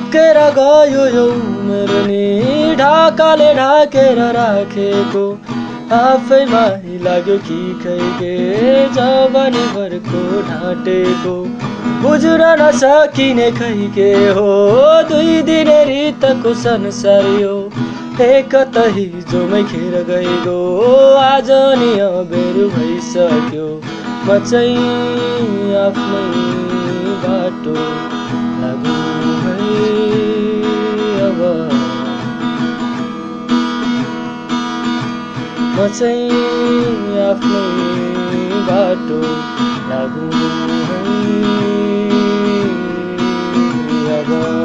सकेर गयो यो उमेर नि ढाकाले ढाकेर राखेको आफैमा लाग्यो कि खै के जवानी भरको ढाँटेको बुझ्न नसकिने खै के हो दुई दिने रितको संसार यो एकता हिजोमै खेर गएको आज नि अबेर भइसक्यो म चाहिँ आफ्नै बाटो लागु है अब म चाहिँ आफ्नै बाटो लागु है अब